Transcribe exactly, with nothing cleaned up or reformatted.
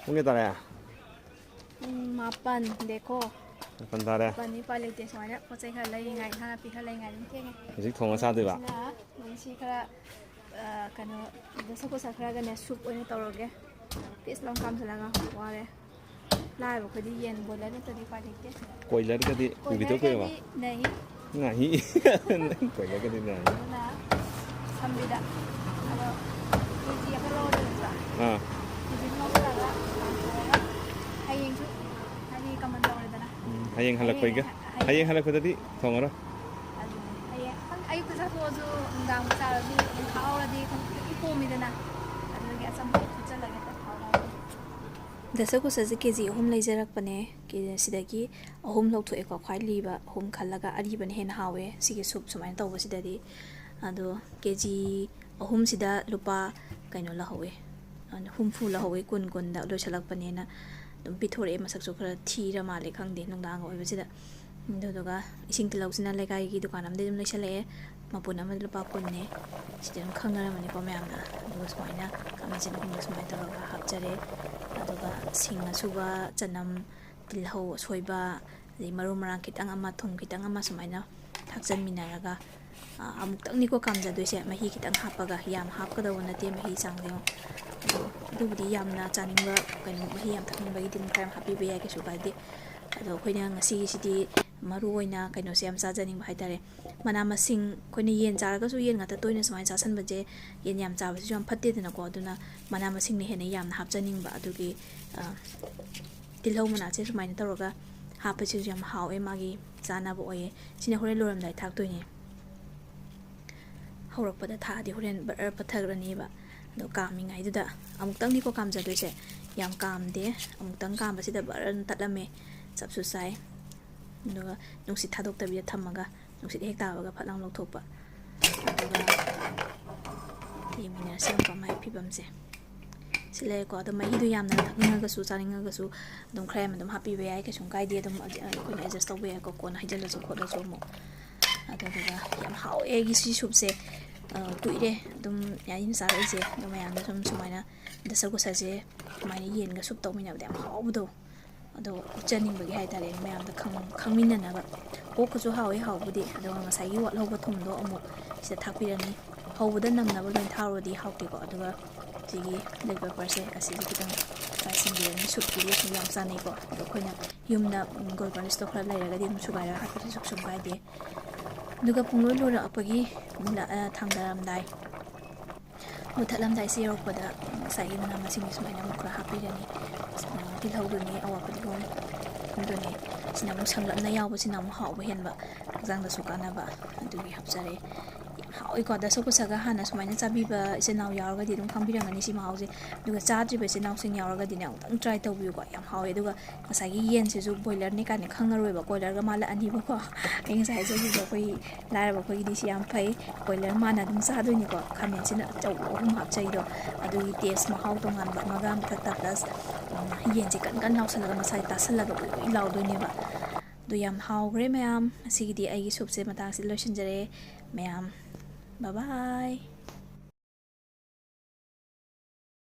ꯄꯨꯡ ꯀꯌꯥ ꯇꯥꯔꯦ? ꯄꯨꯡ ꯃꯥꯄꯟ ꯗꯦꯀꯣ꯫ ꯃꯥꯄꯟ ꯇꯥꯔꯦ꯫ ꯃꯥꯄꯟꯗꯤ ꯎꯄꯥꯏ ꯂꯩꯇꯦ꯫ ꯁꯨꯃꯥꯏꯅ ꯄꯣꯠ ꯆꯩ ꯈꯔ ꯂꯩꯔꯤꯉꯥꯏ, ꯏꯟꯁꯥꯡ ꯅꯥꯄꯤ ꯈꯔ ꯂꯩꯔꯤꯉꯥꯏ ꯑꯗꯨꯝ ꯊꯦꯡꯉꯦ꯫ ꯍꯧꯖꯤꯛ ꯊꯣꯡꯉ ꯆꯥꯗꯣꯏꯕ? ꯑꯗꯨꯅ ꯉꯁꯤ ꯈꯔ, ꯑ, ꯀꯩꯅꯣ, ꯗꯁꯀꯨꯁ ꯈꯔꯒꯅꯦ ꯁꯨꯞ ꯑꯣꯏꯅ ꯇꯧꯔꯒꯦ꯫ ꯄꯤꯁ ꯂꯥꯎ ꯀꯥꯝꯁꯤꯜꯂꯒ꯫ ꯋꯥꯔꯦ꯫ ꯂꯥꯏꯔꯕ ꯑꯩꯈꯣꯏꯗꯤ ꯌꯦꯟ ꯕꯣꯏꯂꯔ ꯅꯠꯇ꯭ꯔꯗꯤ ꯎꯄꯥꯏ ꯂꯩꯇꯦ꯫ ꯀꯣꯏꯂꯔꯒꯗꯤ ꯄꯨꯈꯤꯗꯧ ꯀꯨꯏꯔꯕ? ꯀꯣꯏꯂꯔꯒꯗꯤ ꯅꯩ꯫ ꯉꯥꯍꯤ꯫ ꯀꯣꯏꯂꯔꯒꯗꯤ ꯉꯥꯍꯤ꯫ ꯑꯗꯨꯅ ꯁꯝꯕꯤꯗ꯫ ꯑꯗꯣ ꯀꯦ ꯖꯤ ꯑꯃ ꯂꯧꯔꯗꯣꯏꯅꯦꯕ꯫ ꯑꯥ꯫ ꯀꯦ ꯖꯤ ꯑꯃ ꯂꯧꯁꯤꯜꯂꯒ ꯀꯥꯝꯊꯣꯛꯑꯒ ꯍꯌꯦꯡꯁꯨ ꯍꯥꯏꯗꯤ ꯀꯃꯟ ꯇꯧꯔꯦꯗꯅ꯫ ꯎꯝ, ꯍꯌꯦꯡ ꯍꯜꯂꯛꯄꯩꯒ꯫ ꯍꯌꯦꯡ ꯍꯌꯦꯡ ꯍꯜꯂꯛꯄꯗꯗꯤ ꯊꯣꯡꯉꯔꯣꯏ꯫ ꯑꯗꯨꯅꯦ꯫ ꯍꯌꯦꯡ ꯈꯪ-, ꯑꯌꯨꯛꯇ ꯆꯥꯊꯣꯛꯑꯁꯨ ꯅꯨꯡꯗꯥꯡ ꯆꯥꯔꯁꯨ ꯑꯗꯨꯝ ꯊꯥꯎꯔꯗꯤ ꯈꯪ-, ꯂꯣꯏ ꯄꯣꯝꯃꯤꯗꯅ꯫ ꯑꯗꯨꯗꯒꯤ ꯑꯆꯝꯕ ꯐꯨꯠꯆꯜꯂꯒ ꯍꯦꯛꯇ ꯊꯥꯎ ꯉꯧꯔꯒ꯫ ꯗꯁꯀꯨꯁꯁꯦ ꯀꯦ ꯖꯤ ꯑꯍꯨꯝ ꯂꯩꯖꯔꯛꯄꯅꯦ꯫ ꯀꯦ-, ꯁꯤꯗꯒꯤ ꯑꯍꯨꯝ ꯂꯧꯊꯣꯛꯑꯦꯀꯣ꯫ ꯈ꯭ꯋꯥꯏ ꯂꯤꯕ ꯑꯍꯨꯝ ꯈꯜꯂꯒ ꯑꯔꯤꯕꯅ ꯍꯦꯟꯅ ꯍꯥꯎꯋꯦ ꯁꯤꯒꯤ ꯁꯨꯞ ꯁꯨꯃꯥꯏꯅ ꯇꯧꯕꯁꯤꯗꯗꯤ꯫ ꯑꯗꯣ ꯀꯦ ꯖꯤ ꯑꯍꯨꯝꯁꯤꯗ ꯂꯨꯄꯥ ꯀꯩꯅꯣ ꯂꯧꯍꯧꯋꯦ, ꯍꯨꯝꯐꯨ ꯂꯧꯍꯧꯋꯦ꯫ ꯀꯨꯟ ꯀꯨꯟꯗ ꯂꯣꯏꯁꯤꯜꯂꯛꯄꯅꯦꯅ ꯑꯗꯨꯝ ꯄꯤꯊꯣꯔꯛꯑꯦ꯫ ꯃꯁꯛꯁꯨ ꯈꯔ ꯊꯤꯔ ꯃꯥꯜꯂꯦ, ꯈꯪꯗꯦ, ꯅꯨꯡꯗꯥꯡꯒ ꯑꯣꯏꯕꯁꯤꯗ꯫ ꯑꯗꯨꯗꯨꯒ ꯏꯁꯤꯡ ꯇꯤꯜꯍꯧꯁꯤꯅ ꯂꯩꯀꯥꯏꯒꯤ ꯗꯨꯀꯥꯟ ꯑꯃꯗꯒꯤ ꯑꯗꯨꯝ ꯂꯩꯁꯜꯂꯛꯑꯦ꯫ ꯃꯄꯨꯟ ꯑꯃꯗ ꯂꯨꯄꯥ ꯀꯨꯟꯅꯦ꯫ ꯁꯤꯗꯤ ꯑꯗꯨꯝ ꯈꯪꯅꯔꯝꯃꯅꯤꯀꯣ ꯃꯌꯥꯝꯅ꯫ ꯑꯗꯨꯒ ꯁꯨꯃꯥꯏꯅ ꯈꯥꯃꯦꯟ ꯑꯁꯤꯟ ꯑꯍꯨꯝꯗꯣ ꯁꯨꯃꯥꯏꯅ ꯇꯧꯔꯒ ꯍꯥꯞꯆꯔꯦ꯫ ꯑꯗꯨꯒ ꯁꯤꯡ ꯑꯁꯨꯕ, ꯆꯅꯝ, ꯇꯤꯜꯍꯧ ꯑꯁꯣꯏꯕ, ꯑꯗꯩ ꯃꯔꯨ ꯃꯔꯥꯡ ꯈꯤꯇꯪ ꯑꯃ, ꯊꯨꯝ ꯈꯤꯇꯪ ꯑꯃ ꯁꯨꯃꯥꯏꯅ ꯊꯥꯛꯆꯟꯃꯤꯟꯅꯔꯒ, ꯑ, ꯑꯃꯨꯛꯇꯪꯅꯤꯀꯣ ꯀꯥꯝꯖꯗꯣꯏꯁꯦ꯫ ꯃꯍꯤ ꯈꯤꯇꯪ ꯍꯥꯞꯄꯒ, ꯌꯥꯝ ꯍꯥꯞꯀꯗꯧꯕ ꯅꯠꯇꯦ ꯃꯍꯤ ꯆꯥꯡꯁꯦ꯫ ꯑꯗꯣ ꯑꯗꯨꯕꯨꯗꯤ ꯌꯥꯝꯅ ꯆꯥꯅꯤꯡꯕ, ꯀꯩꯅꯣ, ꯃꯍꯤ ꯌꯥꯝ ꯊꯛꯅꯤꯡꯕꯒꯤꯗꯤ ꯑꯗꯨꯝ ꯈꯔ ꯌꯥꯝ ꯍꯥꯞꯄꯤꯕ ꯌꯥꯏ, ꯀꯩꯁꯨ ꯀꯥꯏꯗꯦ꯫ ꯑꯗꯣ ꯑꯩꯈꯣꯏꯅ ꯉꯁꯤꯒꯤꯁꯤꯗꯤ ꯃꯔꯨ ꯑꯣꯏꯅ ꯀꯩꯅꯣꯁꯦ ꯌꯥꯝ ꯆꯥꯖꯅꯤꯡꯕ ꯍꯥꯏꯇꯥꯔꯦ꯫ ꯃꯅꯥ ꯃꯁꯤꯡ, ꯑꯩꯈꯣꯏꯅ ꯌꯦꯟ ꯆꯥꯔꯒꯁꯨ ꯌꯦꯟ ꯉꯥꯛꯇ ꯇꯣꯏꯅ ꯁꯨꯃꯥꯏꯅ ꯆꯥꯁꯟꯕꯁꯦ, ꯌꯦꯟ ꯌꯥꯝ ꯆꯥꯕꯁꯤꯁꯨ ꯌꯥꯝ ꯐꯠꯇꯦꯗꯅꯀꯣ꯫ ꯑꯗꯨꯅ ꯃꯅꯥ ꯃꯁꯤꯡꯅ ꯍꯦꯟꯅ ꯌꯥꯝꯅ ꯍꯥꯞꯆꯅꯤꯡꯕ꯫ ꯑꯗꯨꯒꯤ, ꯑ, ꯇꯤꯜꯍꯧ ꯃꯅꯥꯁꯦ ꯁꯨꯃꯥꯏꯅ ꯇꯧꯔꯒ ꯍꯥꯞꯄꯁꯤꯁꯨ ꯌꯥꯝ ꯍꯥꯎꯋꯦ, ꯃꯥꯒꯤ ꯆꯥꯅꯕ ꯑꯣꯏꯌꯦ꯫ ꯁꯤꯅ ꯍꯣꯔꯦꯟ ꯂꯣꯏꯔꯝꯗꯥꯏ ꯊꯥꯛꯇꯣꯏꯅꯦ꯫ ꯍꯧꯔꯛꯄꯗ ꯊꯥꯛꯑꯗꯤ ꯍꯣꯔꯦꯟ ꯕꯔ ꯄꯠꯊꯈ꯭ꯔꯅꯦꯕ꯫ ꯑꯗꯣ ꯀꯥꯝꯃꯤꯉꯩꯗꯨꯗ ꯑꯃꯨꯛꯇꯪꯅꯤꯀꯣ ꯀꯥꯝꯖꯗꯣꯏꯁꯦ꯫ ꯌꯥꯝ ꯀꯥꯝꯗꯦ꯫ ꯑꯃꯨꯛꯇꯪ ꯀꯥꯝꯕꯁꯤꯗ ꯕꯔ ꯇꯠꯂꯝꯃꯦ꯫ ꯆꯞꯁꯨ ꯆꯥꯏ꯫ ꯑꯗꯨꯒ ꯅꯨꯡꯁꯤꯠ ꯊꯥꯗꯣꯛꯇꯕꯤꯗ ꯊꯝꯃꯒ ꯅꯨꯡꯁꯤꯠ ꯍꯦꯛ ꯇꯥꯕꯒ ꯐꯠ ꯂꯥꯎ ꯂꯧꯊꯣꯛꯄ꯫ ꯑꯗꯨꯒ ꯌꯦꯡꯃꯤꯟꯅꯔꯁꯤ ꯑꯃꯨꯛꯀ ꯃꯥꯏ ꯐꯤꯕꯝꯁꯦ꯫ ꯁꯤ ꯂꯩꯔꯦꯀꯣ꯫ ꯑꯗꯣ ꯃꯍꯤꯗꯣ ꯌꯥꯝꯅ ꯊꯛꯅꯤꯡꯉꯒꯁꯨ, ꯆꯥꯅꯤꯡꯉꯒꯁꯨ ꯑꯗꯨꯝ ꯈꯔ ꯌꯥꯝ ꯑꯗꯨꯝ ꯍꯥꯞꯄꯤꯕ ꯌꯥꯏ, ꯀꯩꯁꯨꯝ ꯀꯥꯏꯗꯦ꯫ ꯑꯗꯨꯝ ꯑꯩꯈꯣꯏꯅ ꯑꯦꯗꯖꯁ ꯇꯧꯕ ꯌꯥꯏꯀꯣ꯫ ꯀꯣꯟꯅ ꯍꯩꯖꯤꯜꯂꯁꯨ ꯈꯣꯠꯂꯁꯨ ꯑꯃꯨꯛ꯫ ꯑꯗꯨꯗꯨꯒ ꯌꯥꯝ ꯍꯥꯎꯋꯦ ꯑꯩꯒꯤ ꯁꯤ ꯁꯨꯞꯁꯦ꯫ ꯀꯨꯏꯔꯦ ꯑꯗꯨꯝ ꯌꯥꯏꯅ ꯆꯥꯔꯛꯏꯁꯦ꯫ ꯑꯗꯣ ꯃꯌꯥꯝꯗ ꯁꯨꯝ ꯁꯨꯃꯥꯏꯅ ꯗꯁꯀꯨꯁꯁꯦ ꯁꯨꯃꯥꯏꯅ ꯌꯦꯟꯒ ꯁꯨꯞ ꯇꯧꯃꯤꯟꯅꯕꯗ ꯌꯥꯝ ꯍꯥꯎꯕꯗꯣ, ꯑꯗꯣ ꯎꯠꯆꯅꯤꯡꯕꯒꯤ ꯍꯥꯏꯇꯥꯔꯦ, ꯃꯌꯥꯝꯗ ꯈꯪ-, ꯈꯪꯃꯤꯟꯅꯅꯕ꯫ ꯑꯣꯛꯀꯁꯨ ꯍꯥꯎꯋꯤ ꯍꯥꯎꯕꯗꯤ, ꯑꯗꯨꯒ ꯉꯁꯥꯏꯒꯤ ꯋꯥꯠꯍꯧꯕ ꯊꯨꯝꯗꯣ ꯑꯃꯨꯛ ꯁꯤꯗ ꯊꯥꯛꯄꯤꯔꯅꯤ꯫ ꯍꯧꯕꯗ ꯅꯝꯅꯕ ꯂꯣꯏ ꯊꯥꯛꯎꯔꯗꯤ ꯍꯥꯎꯇꯦꯀꯣ꯫ ꯑꯗꯨꯒ ꯁꯤꯒꯤ black pepperꯁꯦ ꯑꯁꯤꯁꯦ ꯈꯤꯇꯪ ꯆꯥꯏꯁꯤꯟꯕꯤꯔꯅꯤ꯫ ꯁꯨꯞꯀꯤꯗꯤ ꯁꯨꯝ ꯌꯥꯝ ꯆꯥꯅꯩꯀꯣ꯫ ꯑꯗꯣ ꯑꯩꯈꯣꯏꯅ ꯌꯨꯝꯗ ꯒꯣꯜ ꯄꯔꯤꯁꯇꯣ ꯈꯔ ꯂꯩꯔꯒꯗꯤ ꯑꯗꯨꯝ ꯁꯨꯒꯥꯏꯔꯒ ꯍꯥꯞꯄꯁꯨ ꯁꯨꯝ ꯀꯥꯏꯗꯦ꯫ ꯑꯗꯨꯒ ꯄꯨꯡꯂꯣꯏ ꯂꯣꯏꯔꯛꯄꯒꯤ ꯃꯨꯜꯂ-, ꯑ, ꯊꯥꯡꯗꯔꯝꯗꯥꯏ, ꯃꯨꯊꯠꯂꯝꯗꯥꯏꯁꯦ ꯌꯧꯔꯛꯄꯗ ꯉꯁꯥꯏꯒꯤ ꯃꯅꯥ ꯃꯁꯤꯡꯁꯦ ꯁꯨꯃꯥꯏꯅ ꯑꯃꯨꯛ ꯈꯔ ꯍꯥꯞꯄꯤꯔꯅꯤ꯫ ꯑ, ꯇꯤꯜꯍꯧꯗꯨꯅꯦ, ꯑꯋꯥꯠꯄ ꯇꯤꯜꯍꯧꯗꯨꯅꯦ, ꯁꯤꯅ ꯑꯃꯨꯛ ꯁꯪꯂꯞꯅ ꯌꯥꯎꯕꯁꯤꯅ ꯑꯃꯨꯛ ꯍꯥꯎꯕ ꯍꯦꯟꯕ, ꯍꯛꯆꯥꯡꯗꯁꯨ ꯀꯥꯟꯅꯕ, ꯑꯗꯨꯒꯤ ꯍꯥꯞꯆꯔꯦ꯫ ꯌꯥꯝ ꯍꯥꯎꯏꯀꯣ꯫ ꯗꯁꯀꯨꯁꯒ ꯍꯥꯟꯅ ꯁꯨꯃꯥꯏꯅ ꯆꯥꯕꯤꯕ ꯏꯆꯤꯜ ꯏꯅꯥꯎ ꯌꯥꯎꯔꯒꯗꯤ ꯑꯗꯨꯝ ꯈꯪꯕꯤꯔꯝꯒꯅꯤ ꯁꯤ ꯃꯍꯥꯎꯁꯦ꯫ ꯑꯗꯨꯒ ꯆꯥꯗ꯭ꯔꯤꯕ ꯏꯆꯤꯜ ꯏꯅꯥꯎꯁꯤꯡ ꯌꯥꯎꯔꯒꯗꯤꯅꯦ, ꯑꯃꯨꯛꯇꯪ try ꯇꯧꯕꯤꯌꯨꯀꯣ꯫ ꯌꯥꯝ ꯍꯥꯎꯋꯦ꯫ ꯑꯗꯨꯒ ꯉꯁꯥꯏꯒꯤ ꯌꯦꯟꯁꯤꯁꯨ ꯕꯣꯏꯂꯔꯅꯤ ꯀꯥꯏꯅ ꯈꯪꯉꯔꯣꯏꯕ, ꯀꯣꯏꯂꯔꯒ ꯃꯥꯜꯂꯛꯑꯅꯤꯕꯀꯣ꯫ ꯑꯩ ꯉꯁꯥꯏ ꯍꯥꯏꯖꯈꯤꯕꯗꯣ, ꯑꯩꯈꯣꯏ ꯂꯥꯏꯔꯕ ꯑꯩꯈꯣꯏꯒꯤꯗꯤ ꯁꯤ ꯌꯥꯝ ꯐꯩ, ꯀꯣꯏꯂꯔ ꯃꯥꯟꯅ ꯑꯗꯨꯝ ꯆꯥꯗꯣꯏꯅꯤꯀꯣ꯫ ꯈꯥꯃꯦꯟꯁꯤꯅ ꯑꯆꯧꯕ ꯑꯍꯨꯝ ꯍꯥꯞꯆꯩꯗꯣ, ꯑꯗꯨꯒꯤ taste ꯃꯍꯥꯎ ꯇꯣꯉꯥꯟꯕ ꯑꯃꯒ, ꯃꯊꯛꯇ plus, ꯎꯝ, ꯌꯦꯟꯁꯦ ꯀꯟ ꯀꯟ ꯂꯥꯎꯁꯜꯂꯒ ꯃꯁꯥꯏ ꯇꯥꯁꯜꯂꯒ ꯎꯏ ꯎꯏ ꯂꯥꯎꯗꯣꯏꯅꯦꯕ꯫ ꯑꯗꯨ ꯌꯥꯝ ꯍꯥꯎꯈ꯭ꯔꯦ ꯃꯌꯥꯝ꯫ ꯉꯁꯤꯒꯤꯗꯤ ꯑꯩꯒꯤ ꯁꯨꯞꯁꯦ ꯃꯇꯥꯡꯁꯤꯗ ꯂꯣꯏꯁꯤꯟꯖꯔꯦ ꯃꯌꯥꯝ꯫ Bye bye꯫